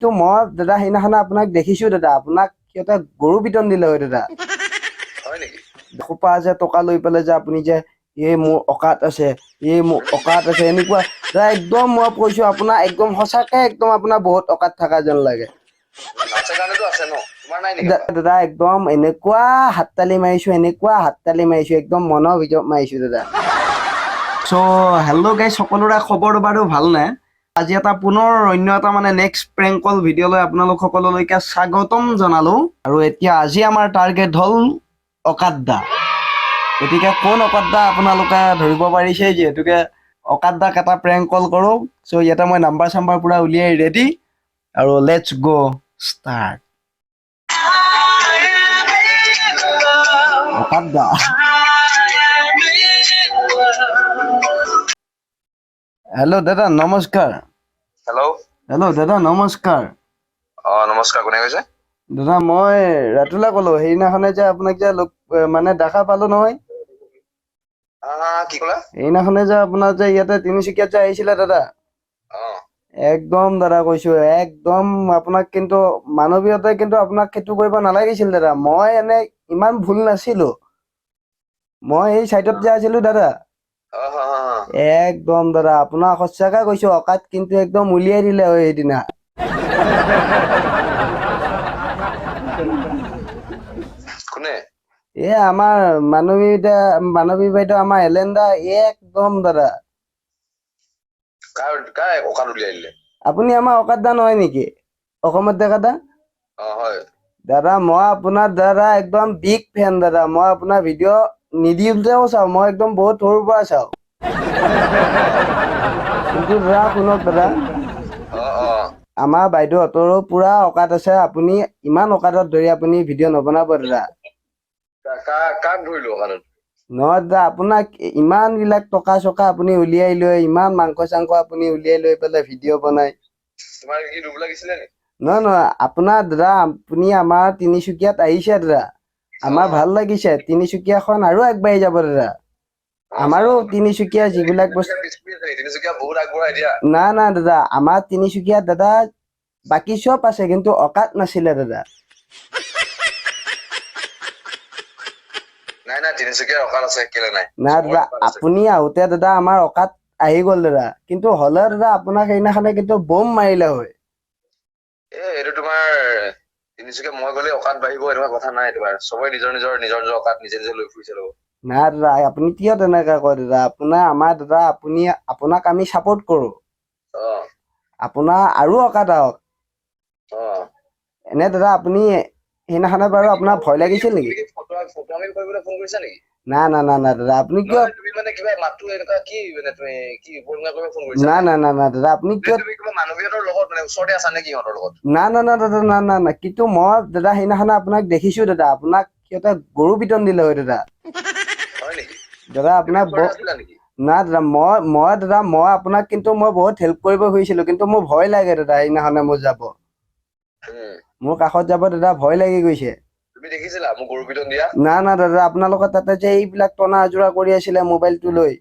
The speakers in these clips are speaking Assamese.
তো মই দাদা সেইদিনাখনে আপোনাক দেখিছো দাদা, আপোনাক সিহঁতে গৰু পিটন দিলে হয় দাদা। হয় নেকি? সোপা যে টকা লৈ পেলাই যে আপুনি যে এই মোৰ অকাত আছে, এই মোৰ অকাত আছে এনেকুৱা দাদা, একদম মই কৈছো আপোনাৰ একদম সঁচাকে একদম আপোনাৰ বহুত অকাত থকা যেন লাগে। আছে কাৰণেতো আছে ন, তোমাৰ নাই নেকি? দাদা একদম এনেকুৱা হাততালি মাৰিছো, এনেকুৱা হাততালি মাৰিছো, একদম মনৰ ভিতৰত মাৰিছো দাদা। চ' হেল্ল' গাইজ, সকলোৰে খবৰ বাৰু ভালনে? আজি এটা পুনৰ অন্য এটা মানে নেক্সট প্ৰেংক কল ভিডিঅ'লৈ আপোনালোক সকলোলৈকে স্বাগতম জনালো। আৰু এতিয়া আজি আমাৰ টাৰ্গেট হ'ল অকাত দা। গতিকে কোন অকাত দা আপোনালোকে ধৰিব পাৰিছে, যিহেতুকে অকাত দাক এটা প্ৰেংক কল কৰোঁ। চ' ইয়াতে মই নাম্বাৰ চাম্বাৰ পুৰা উলিয়াই ৰেডি আৰু let's গ' ষ্টাৰ্ট। অকাত দা, হেল্ল' দাদা নমস্কাৰ। হেল্ল'। হেল্ল' দাদা নমস্কাৰ। অ নমস্কাৰ, কোনে কৈছে? দাদা মই ৰাতুলে ক'লো, সেইদিনাখনে যে আপোনাক যে লগ মানে দেখা পালো নহয়। কি ক'লা? সেইদিনাখনে যে আপোনাৰ যে ইয়াতে তিনিচুকীয়াত যে আহিছিলে দাদা। একদম দাদা কৈছো, একদম আপোনাক কিন্তু মানৱীয়তাই কিন্তু আপোনাক সেইটো কৰিব নালাগিছিল দাদা। মই এনে ইমান ভুল নাছিলো, মই এই চাইডত যে আছিলো দাদা। একদম দাদা আপোনাক সঁচাকে কৈছো, অকাত কিন্তু একদম উলিয়াই দিলে হয় সেইদিনা। কোনে? এ আমাৰ মানৱী দা, মানৱী বাইদেউ, আমাৰ এলেন দা, একদম দাদা। কাৰ কাৰ অকাত উলিয়াই দিলে? আপুনি আমাৰ অকাত দা নহয় নেকি? অসমত ডেকা দা? অ হয় দাদা। মই আপোনাৰ দাদা একদম বিগ ফেন দাদা। মই আপোনাৰ ভিডিঅ' নিদিওঁতেও চাওঁ, মই একদম বহুত সৰুৰ পৰা চাওঁ। কিন্তু দাদা শুনক দাদা, অ অ আমাৰ বাইদেউহঁতৰো পুৰা অকাত আছে, আপুনি ইমান অকাতত ধৰি আপুনি ভিডিঅ' নবনাব দাদা। কাক ধৰিলো অকাতত? নহয় দাদা, আপোনাক ইমান বিলাক টকা চকা আপুনি উলিয়াই লৈ, ইমান মাংস চাংস আপুনি উলিয়াই লৈ পেলাই ভিডিঅ' বনাই। তোমাৰ কি দুখ লাগিছিলে নেকি? নহয় নহয়, আপোনাৰ দাদা আপুনি আমাৰ তিনিচুকীয়াত আহিছে দাদা, আমাৰ ভাল লাগিছে। তিনিচুকীয়াখন আৰু আগবাঢ়ি যাব দাদা। আমাৰো তিনিচুকীয়া যিবিলাক বস্তু তিনিচুকীয়া বহুত আগবঢ়াই দিয়া। না না দাদা, আমাৰ তিনিচুকীয়াত দাদা বাকী চব আছে, কিন্তু অকাত নাছিলে দাদা। নাই নাই, তিনিচুকীয়াৰ অকাত আছে, কেলে নাই? না দাদা, আপুনি আহোঁতে দাদা আমাৰ অকাত আহি গ'ল দাদা। কিন্তু হ'লেও দাদা আপোনাক সেইদিনাখনে কিন্তু বম মাৰিলে হয়। এ এইটো তোমাৰ তিনিচুকীয়া মই গ'লে অকাত বাঢ়িব এনেকুৱা কথা নাই, তোমাৰ চবৰে নিজৰ নিজৰ নিজৰ নিজৰ অকাত নিজে নিজে লৈ ফুৰিছে লগত। না দাদা, আপুনি কিয় তেনেকে কয় দাদা? আপোনাৰ আমাৰ দাদা আপুনি আপোনাক আমি ছাপোৰ্ট কৰোঁ। আপোনাৰ আৰু অকাত আহক। এনে দাদা আপুনি সেইদিনাখনে বাৰু আপোনাৰ ভয় লাগিছিল নেকি? ফটো ফোন কৰিছা নেকি? না না না না দাদা, আপুনি কিয় তুমি মানে কিবা মাতটো এনেকুৱা কি মানে তুমি কি উপলুঙা কৰিব ফোন কৰিছা? না না না না দাদা, আপুনি কিয় তুমি কিবা মানৱীয়তাৰ লগত মানে ওচৰতে আছা নেকি সিহঁতৰ লগত? না না না দাদা, না না না। কিন্তু মই দাদা সেইদিনাখনে আপোনাক দেখিছো দাদা, আপোনাক সিহঁতে গৰু পিটন দিলে হয় দাদা। হয় নেকি? দাদা আপোনাক আছিলা নেকি? না দাদা, মই মই দাদা মই আপোনাক কিন্তু মই বহুত হেল্প কৰিব খুজিছিলো, কিন্তু মোৰ ভয় লাগে দাদা। সেইদিনাখনে মোৰ যাব, মোৰ কাষত যাব দাদা ভয় লাগি গৈছে। তুমি দেখিছিলা মোক গৰু পিটন দিয়া? না না দাদা, আপোনালোকৰ তাতে যে এইবিলাক টনা আজোৰা কৰি আছিলে মোবাইলটো লৈ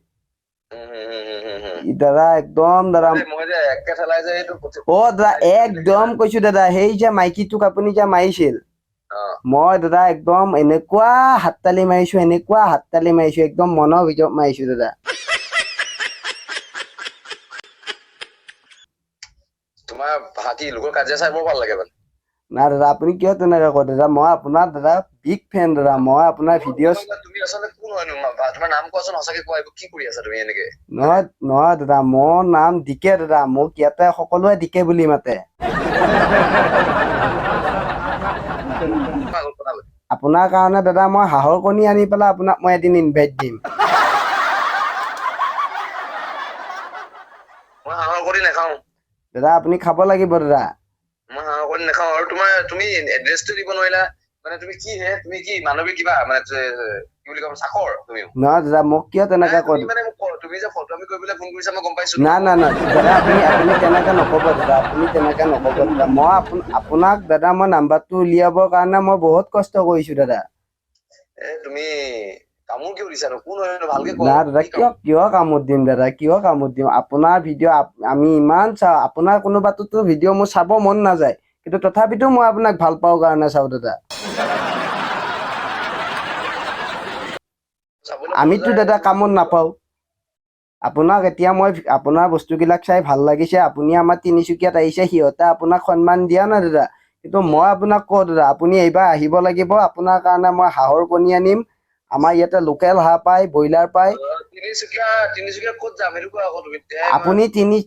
দাদা, একদম দাদা। মই যে একে ঠেলাই যে এইটো অ দাদা একদম কৈছো দাদা, সেই যে মাইকীটোক আপুনি যে মাৰিছিল, মই দাদা একদম এনেকুৱা হাততালি মাৰিছো, এনেকুৱা হাততালি মাৰিছো, একদম মনৰ ভিতৰত মাৰিছো দাদা। তোমাৰ ভাতি লোকৰ কাজিয়া চাই বৰ ভাল লাগে মানে। না দাদা, আপুনি কিয় তেনেকে কয় দাদা? মই আপোনাৰ দাদা বিগ ফেন দাদা, মই আপোনাৰ ভিডিঅ' তুমি আচলতে কোন হয়নো? তোমাৰ নাম কোৱাচোন, সঁচাকে কোৱা, এইবোৰ কি কৰি আছা তুমি এনেকে? নহয় নহয় দাদা, মোৰ নাম ডিকে দাদা, মোক ইয়াতে সকলোৱে ডিকে বুলি মাতে। আপোনাৰ কাৰণে দাদা মই হাঁহৰ কণী আনি পেলাই আপোনাক মই এদিন ইনভাইট দিম। মই হাঁহৰ কণী নাখাওঁ। দাদা আপুনি খাব লাগিব দাদা। মই হাঁহৰ কণী নাখাওঁ। আৰু তোমাৰ তুমি এড্ৰেছটো দিব নোৱাৰিলা মানে, তুমি কি হে, তুমি কি মানৱী কিবা মানে কি বুলি ক'ম, চাকৰ তুমি? নহয় দাদা, মোক কিয় তেনেকে কয়? মানে তুমি যে ফটোৱামি কৰিবলৈ ফোন কৰিছা মই গম পাইছো। না না না দাদা, আপুনি আপুনি তেনেকে নক'ব দাদা, আপুনি তেনেকে নক'ব দাদা। মই আপোনাক দাদা মই নাম্বাৰটো উলিয়াবৰ কাৰণে মই বহুত কষ্ট কৰিছো দাদা। এ তুমি কামোৰ কিয় দিছা নো? কোন হয় নো? ভালকে কোৱা। না দাদা, কি কিয় কিয় কামোৰ দিম দাদা, কিয় কামোৰ দিম? আপোনাৰ ভিডিঅ' আমি ইমান চাওঁ, আপোনাৰ কোনোবাটোতো ভিডিঅ' মোৰ চাব মন নাযায়, কিন্তু তথাপিতো মই আপোনাক ভাল পাওঁ কাৰণে চাওঁ দাদা। চাবলৈ মন আমিতো যায়। দাদা কামত নাপাওঁ আপোনাক। এতিয়া মই আপোনাৰ বস্তুবিলাক চাই ভাল লাগিছে। আপুনি আমাৰ তিনিচুকীয়াত আহিছে, সিহঁতে আপোনাক সন্মান দিয়া নাই দাদা। কিন্তু মই আপোনাক কওঁ দাদা, আপুনি এইবাৰ আহিব লাগিব। আপোনাৰ কাৰণে মই হাঁহৰ কণী আনিম। আমাৰ ইয়াতে লোকেল হাঁহ পায়, ব্ৰইলাৰ পায়। তিনিচুকীয়া, তিনিচুকীয়া ক'ত যাম সেইটো কোৱা আকৌ তুমি, তেতিয়াহে মই- আপুনি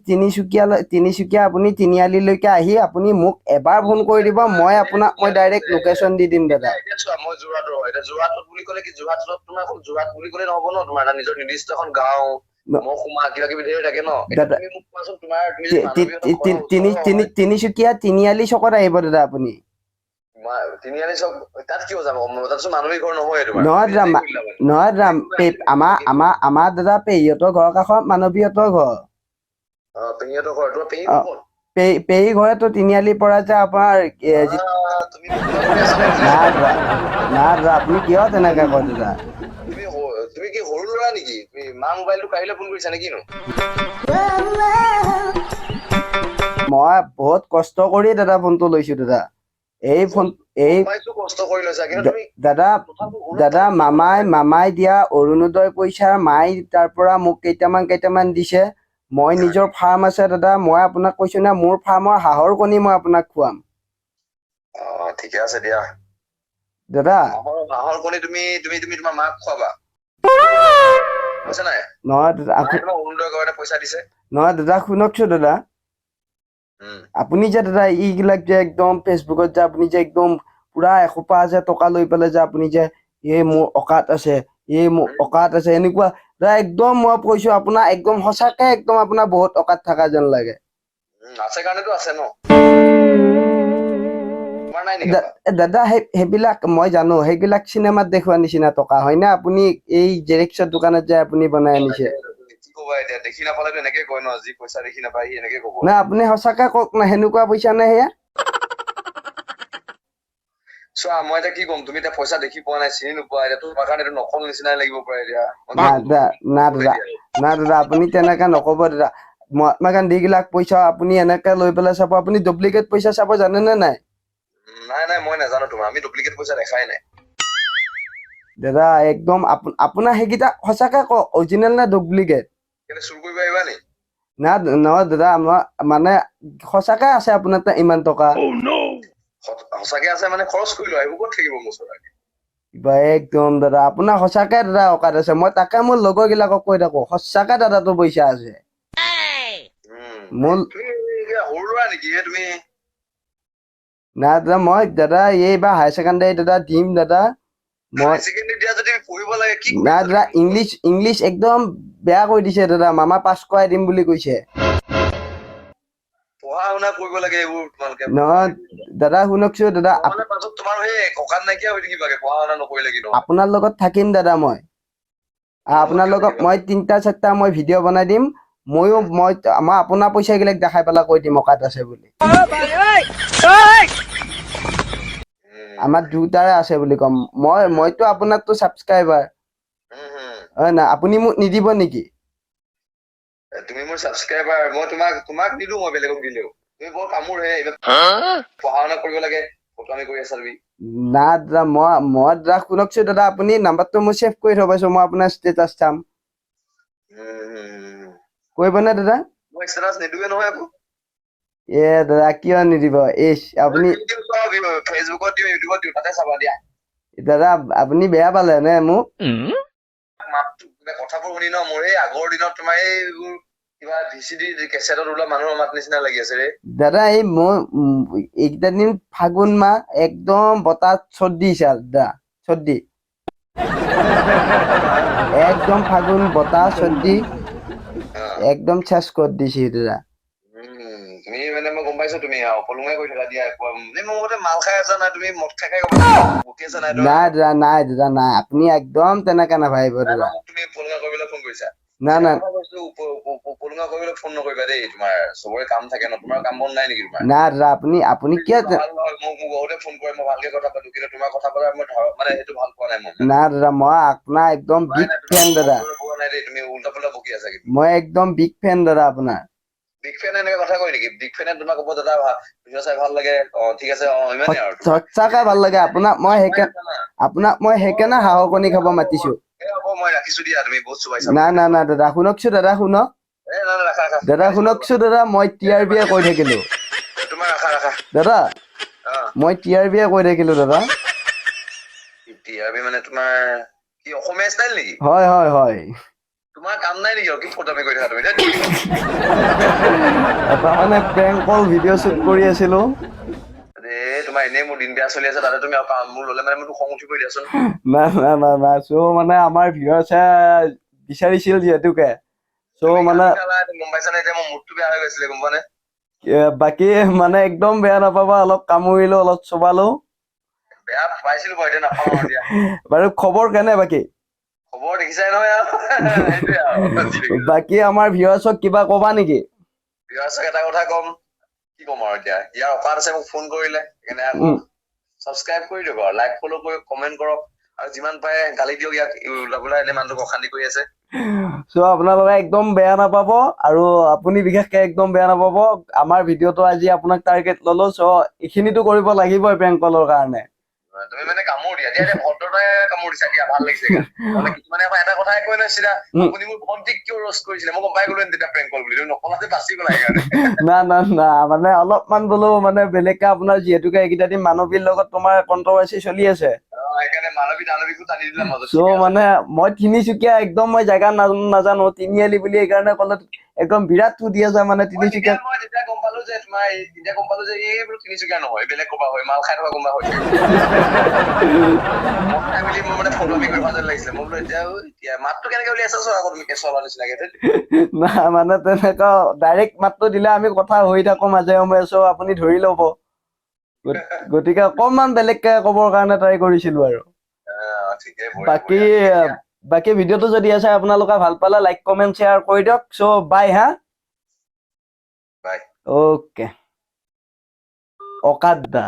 তিনিচুকীয়ালৈ, তিনিচুকীয়া আপুনি তিনিআলিলৈকে আহি আপুনি মোক এবাৰ ফোন কৰি দিব, মই আপোনাক মই ডাইৰেক্ট লোকেশ্যন দি দিম দাদা। এতিয়া চোৱা, মই যোৰহাটৰ হয়। এতিয়া যোৰহাটত বুলি ক'লে কি, যোৰহাটত তোমাৰ অকল যোৰহাট বুলি ক'লে নহ'ব ন, তোমাৰ এটা নিজৰ নিৰ্দিষ্ট এখন গাঁও, মহকুমা, কিবা কিবি ধেৰ থাকে ন। এতিয়া দাদা- তুমি মোক কোৱাচোন, তোমাৰ তুমি যদি মানৱীয়তা ঘৰৰ ওচৰৰ হয়, তিনিচুকীয়া তিনিআলি চকত আহিব দাদা আপুনি। তিনিআলি চক তাত কিয় যাব? তাতচোন মানৱী ঘৰ নহয় তোমাৰ। নহয় তুমি দাদা, নিজেই কৰিলা মানে। নহয় দাদা, আমাৰ আমাৰ আমাৰ দাদা পেহীহঁতৰ ঘৰৰ কাষত মানৱীহঁতৰ ঘৰ। অ, পেহীহঁতৰ ঘৰ, তোমাৰ পেহী ক'ত? পেহী ঘৰেতো তিনিআলিৰ পৰা যে আপোনাৰ তুমি মোক কিবা কৰি আছা নেকি? না দাদা, না দাদা, আপুনি কিয় তেনেকে কয় দাদা? তুমি কি সৰু ল'ৰা নেকি? তুমি মা মোবাইলটো কাঢ়িলে ফোন কৰিছা নেকি নো? মই বহুত কষ্ট কৰি দাদা ফোনটো লৈছো দাদা। এই ফোন এই পাইছো কষ্ট কৰি লৈছা, কিন্তু তুমি দাদা তথাপিও দাদা, মামাই মামাই দিয়া অৰুণোদয় পইচাৰ মাই তাৰ পৰা মোক কেইটামান কেইটামান দিছে। মই নিজৰ ফাৰ্ম আছে দাদা, মই আপোনাক কৈছো না, মোৰ ফাৰ্মৰ হাঁহৰ কণী মই আপোনাক খুৱাম। অ, ঠিকে আছে দিয়া। দাদা। হাঁহৰ কণী তুমি তুমি তুমি তোমাৰ মাক খুৱাবা, বুজিছা নাই? নহয় দাদা, মায়ে তোমাক অৰুণোদয়ৰ কাৰণে পইচা দিছে। নহয় দাদা, শুনকচোন দাদা। আপুনি যে দাদা এইবিলাক যে একদম ফেচবুকত যে আপুনি যে একদম পুৰা এসোপা যে টকা লৈ পেলাই যে আপুনি যে এই মোৰ অকাত আছে, এই মোৰ অকাত আছে, এনেকুৱা দাদা, একদম মই কৈছো আপোনাৰ একদম সঁচাকে একদম আপোনাৰ বহুত অকাত থকা যেন লাগে। আছে কাৰণেতো আছে ন, তোমাৰ নাই নেকি? দাদা, সেইবিলাক মই জানো, সেইবিলাক চিনেমাত দেখুওৱা নিচিনা টকা হয়নে? আপুনি এই জেৰেক্সৰ দোকানত যে আপুনি বনাই আনিছে। কি ক'বা এতিয়া, দেখি নাপালেতো এনেকে কয় ন, যি পইচা দেখি নাপায় সি এনেকে ক'ব। না, আপুনি সঁচাকে কওক না, সেনেকুৱা পইচা নে সেয়া? চোৱা, মই এতিয়া কি ক'ম, তুমি এতিয়া পইচা দেখি পোৱা নাই, চিনি নোপোৱা, এতিয়া তোমাৰ কাৰণে এইটো নকল নিচিনাই লাগিব পাৰে এতিয়া। মই না কি ক'ম? দাদা, না দাদা, না দাদা, আপুনি তেনেকে নক'ব দাদা। মহাত্মা গান্ধীবিলাক পইচা আপুনি এনেকে লৈ পেলাই চাব, আপুনি ডুপ্লিকেট পইচা চাব জানেনে নাই? নাই নাই, মই নাজানো তোমাৰ, আমি ডুপ্লিকেট পইচা দেখাই নাই। দাদা, একদম আপোনাৰ সেইকেইটা সঁচাকে কওক, অৰিজিনেল নে ডুপ্লিকেট? কেলে, চুৰ কৰিব আহিবা নি? না, নহয় দাদা, আমাৰ মানে সঁচাকে আছে আপোনাৰ তাত ইমান টকা? সঁচাকে আছে মানে খৰচ কৰি লোৱা, এইবোৰ ক'ত থাকিব মোৰ ওচৰত? কিবা একদম দাদা, আপোনাৰ সঁচাকে দাদা অকাত আছে। মই তাকে মোৰ লগৰ বিলাকক কৈ থাকো, সঁচাকে দাদাটো পইচা আছে। মোৰ তুমি কিবা সৰু ল'ৰা নেকি হে তুমি? না দাদা, মই দাদা এইবাৰ হায়াৰ ছেকেণ্ডাৰী দাদা দিম দাদা মই। হায়াৰ ছেকেণ্ডেৰী দিয়া যদি পঢ়িব লাগে, কি না কৰি আছা দাদা, তুমি? ইংলিছ ইংলিছ একদম বেয়া কৰি দিছে দাদা, মামা পাছ কৰাই দিম বুলি কৈছে। পঢ়া শুনা কৰিব লাগে এইবোৰ তোমালোকে। নহয় দাদা, শুনকচোন দাদা, নহ'লে পাছত তোমাৰ সেই ককাত নাইকিয়া হৈ থাকিবাগে পঢ়া শুনা নকৰিলে কিন্তু। আপোনাৰ লগত থাকিম দাদা মই। আপোনাৰ লগত মই তিনিটা চাৰিটা মই ভিডিঅ' বনাই দিম। ময়ো মই মই আপোনাৰ পইচাবিলাক দেখাই পেলাই কৈ দিম অকাত আছে বুলি। আমাৰ দুটাৰে আছে বুলি ক'ম মই। মইতো আপোনাৰতো ছাবস্ক্ৰাইবাৰ। উম, হুম। হয় নাই? আপুনি মোক নিদিব নেকি? তুমি মোৰ ছাবস্ক্ৰাইবাৰ, মই তোমাক তোমাক নিদিওঁ, মই বেলেগক দিলেও। তুমি বৰ কামোৰ হে, এইবিলাক পঢ়া শুনা কৰিব লাগে, ফটোৱামি কৰি আছা তুমি। না দাদা, মই মই দাদা শুনকচোন দাদা, আপুনি নাম্বাৰটো মোৰ ছেভ কৰি থ'বচোন, মই আপোনাৰ ষ্টেটাছ চাম। উম। কৰিবনে দাদা? মই ষ্টেটাছ নিদিওঁৱে নহয় আকৌ। এ দাদা, কিয় নিদিব? ইচ, আপুনি ফেচবুকত দিওঁ, ইউটিউবত দিওঁ, তাতে চাবা দিয়া। দাদা, আপুনি বেয়া পালে নে মোক? মাতটো মানে কথাবোৰ শুনি ন, মোৰ এই আগৰ দিনত তোমাৰ এইবোৰ কিবা ভিচিডি কেছেটত ওলোৱা মানুহৰ মাত নিচিনা লাগি আছে ৰে। দাদা, এই মোৰ এইকেইটা দিন ফাগুন মাহ, একদম বতাহ, চৰ্দি হৈছে দাদা, চৰ্দি একদম, ফাগুন বতাহ চৰ্দি একদম চেচ কৰি দিছে দাদা। তুমি মানে মই গম পাইছো, তুমি উপলুঙাই কৰি থাকা দিয়া। তুমি মোৰ মতে মাল খাই আছা নাই? তুমি মদ খাই খাই বকি আছা নাই? নাই দাদা, নাই দাদা, নাই, আপুনি একদম তেনেকে নাভাবিব দাদা। তুমি উপলুঙা কৰিবলৈ ফোন কৰিছা। না না। মই কৈছো, উপলুঙা কৰিবলৈ ফোন নকৰিবা দেই। তোমাৰ চবৰে কাম থাকে ন? তোমাৰ কাম বন নাই নেকি তোমাৰ? না দাদা, আপুনি কিয় ভাল নহয়। মোক বহুতে ফোন কৰে, মই ভালকে কথা পাতো, কিন্তু তোমাৰ কথা পতাৰ মই ধৰ মানে সেইটো ভাল পোৱা নাই মই। না দাদা, মই আপোনাৰ একদম নাই, বিগ নাই, তুমি ফেন দাদা। পোৱা নাই দেই, তুমি উল্টা পুল্টা বকি আছা কিন্তু। মই একদম বিগ ফেন দাদা আপোনাৰ। বিগ ফেনে এনেকে কথা কয় নেকি? বিগ ফেনে তোমাক ক'ব, দাদা ভিডিঅ' চাই ভাল লাগে, অ ঠিক আছে, অ ইমানেই আৰু। সঁচাকে ভাল লাগে আপোনাক। মই সেইকাৰণে আপোনাক মই সেইকাৰণে হাঁহৰ কণী খাব মাতিছো। এ হ'ব, মই ৰাখিছো দিয়া, তুমি বহুত চোবাইছা। না না না দাদা, শুনকচোন দাদা, শুনক। এ না না, ৰাখা ৰাখা। দাদা শুনকচোন দাদা, মই টি আৰ বিয়ে কৈ থাকিলো। তোমাৰ ৰাখা ৰাখা। দাদা। অ। মই টি আৰ বিয়ে কৈ থাকিলো দাদা। টি আৰ বি মানে তোমাৰ কি অসমীয়া ষ্টাইল নেকি? হয়। তোমাৰ কাম নাই নেকি আৰু? কি ফটোমি কৰি থাকা তুমি ধেৎ। এটা মানে প্ৰেংক কল ভিডিঅ' শ্বুট কৰি আছিলো। এ তোমাৰ এনেই মোৰ দিন বেয়া চলি আছে, তাতে তুমি আৰু কাম মোৰ ললে মানে মোৰতো খং উঠিব দিয়াচোন। না না না না, চ' মানে আমাৰ ভিউৱাৰ্ছে বিচাৰিছিল যিহেতুকে, চ' তুমি মানে গান গালা, গম পাইছা নে? এতিয়া মোৰ মুডটো বেয়া হৈ গৈছিলে, গম পোৱা নে? বাকী মানে একদম বেয়া নাপাবা, অলপ কামুৰিলো, অলপ চোবালো। বেয়া পাইছিলো বাৰু, এতিয়া নাপাওঁ আৰু দিয়া। বাৰু খবৰ কেনে বাকী? খবৰ দেখিছাই নহয় আৰু, সেইটোৱে আৰু। বাকী আমাৰ ভিউৱাৰ্ছক কিবা কবা নেকি? ভিউৱাৰ্ছক এটা কথা কম, কি ক'ম আৰু এতিয়া? ইয়াৰ অকাত আছে, মোক ফোন কৰিলে সেইকাৰণে আকৌ। ছাবস্ক্ৰাইব কৰি দিব আৰু লাইক, ফ'ল' কৰি কমেণ্ট কৰক আৰু যিমান পাৰে গালি দিয়ক ইয়াক, ওলাবলৈ এনে মানুহটোক অশান্তি কৰি আছে। চ' আপোনালোকে একদম বেয়া নাপাব আৰু আপুনি বিশেষকে একদম বেয়া নাপাব। আমাৰ ভিডিঅ'টো আজি আপোনাক টাৰ্গেট ললো, চ' এইখিনিতো কৰিব লাগিবই প্ৰেংক কলৰ কাৰণে। তুমি মানে কামোৰ দিয়া দিয়া দিয়া, ভদ্ৰতাই কামোৰ দিছা দিয়া, ভাল লাগিছে। মানে কিছুমানে আকৌ এটা কথাই কৈ নহয় চিধা, আপুনি মোৰ ভন্টিক কিয় ৰ'ষ্ট কৰিছিলে? মই গম পাই গলো তেতিয়া প্ৰেংক কল বুলি, তুমি নকলা যে বাচি গ'লা সেইকাৰণে। না না না, মানে অলপমান বোলো মানে বেলেগকে আপোনাৰ যিহেতুকে এইকেইটা দিন মানৱীৰ লগত তোমাৰ কণ্ট্ৰভাৰ্চি চলি আছে। অ, সেইকাৰণে মানৱী দানৱীকো টানি দিলে মাজত। চ' মানে মই তিনিচুকীয়া একদম মই জেগা নাজানো, তিনিআলি বুলি সেইকাৰণে ক'লে একদম বিৰাট দি আছে মানে মই তিনিচুকীয়া। তেতিয়া মই তেতিয়া গম পালো যে তোমাৰ তেতিয়া গম পালো যে এই বোলো তিনিচুকীয়া নহয়, বেলেগ ক'ৰবাৰ হয়, মাল খাই থকা কোনোবা হয়। মদ খাই মেলি মোৰ মানে ফটোৱামি কৰি থকা যেন লাগিছিলে। মই বোলো এতিয়া মাতটো কেনেকে উলিয়াইছা চোৱা আকৌ তুমি, কেঁচুৱা নিচিনাকে ধেৎ। না মানে তেনেকুৱা ডাইৰেক্ট মাতটো দিলে আমি কথা হৈ থাকো মাজে সময়ে, চ' আপুনি ধৰি ল'ব। গতিকে অকণমান বেলেগকে ক'বৰ কাৰণে ট্ৰাই কৰিছিলো আৰু। আহ, ঠিকেই, বঢ়িয়া, বাকী বঢ়িয়া। বাকী ভিডিঅ'টো যদি আছে আপোনালোকে ভাল পালে লাইক, কমেণ্ট, শ্বেয়াৰ কৰি দিয়ক। চ' বাই হা। বাই। অ'কে, অকাত দা।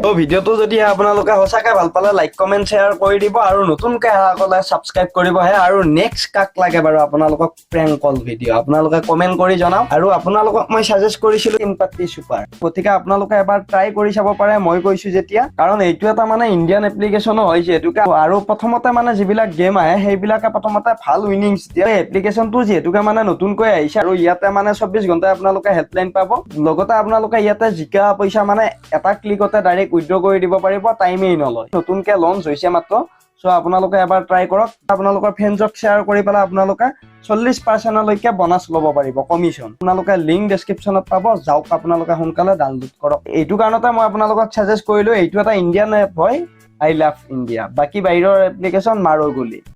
ত' ভিডিঅ'টো যদি আপোনালোকে সঁচাকে ভাল পালে লাইক, কমেণ্ট, শ্বেয়াৰ কৰি দিব আৰু নতুনকৈ অহাসকলে ছাবস্ক্ৰাইব কৰিবহে। আৰু নেক্সট কাক লাগে বাৰু আপোনালোকক প্ৰেংক কল ভিডিঅ', আপোনালোকে কমেণ্ট কৰি জনাওক। আৰু আপোনালোকক মই ছাজেষ্ট কৰিছিলোঁ তিনপাত্তি ছুপাৰ, গতিকে আপোনালোকে এবাৰ ট্ৰাই কৰি চাব পাৰে মই কৈছোঁ যেতিয়া, কাৰণ এইটো এটা মানে ইণ্ডিয়ান এপ্লিকেশ্যনো হয় যিহেতুকে। আৰু প্ৰথমতে মানে যিবিলাক গেম আহে সেইবিলাকে প্ৰথমতে ভাল উইনিংছ দিয়ে। এই এপ্লিকেশ্যনটো যিহেতুকে মানে নতুনকৈ আহিছে আৰু ইয়াতে মানে 24 ঘণ্টাই আপোনালোকে হেল্পলাইন পাব, লগতে আপোনালোকে ইয়াতে জিকা পইচা মানে এটা ক্লিকতে ডাইৰেক্ট উইড্ৰ কৰি দিব পাৰিব, টাইমেই নলয়। নতুনকৈ লঞ্চ হৈছে মাত্ৰ, চ' আপোনালোকে এবাৰ ট্ৰাই কৰক। আপোনালোকৰ ফ্ৰেণ্ডছক শ্বেয়াৰ কৰি পেলাই আপোনালোকে 40%লৈকে বনাছ ল'ব পাৰিব কমিশ্যন। আপোনালোকে লিংক ডেছক্ৰিপশ্যনত পাব, যাওক আপোনালোকে সোনকালে ডাউনলোড কৰক। এইটো কাৰণতে মই আপোনালোকক ছাজেষ্ট কৰিলোঁ, এইটো এটা ইণ্ডিয়ান এপ হয়। I love India. বাকী বাহিৰৰ এপ্লিকেশ্যন মাৰো গুলি।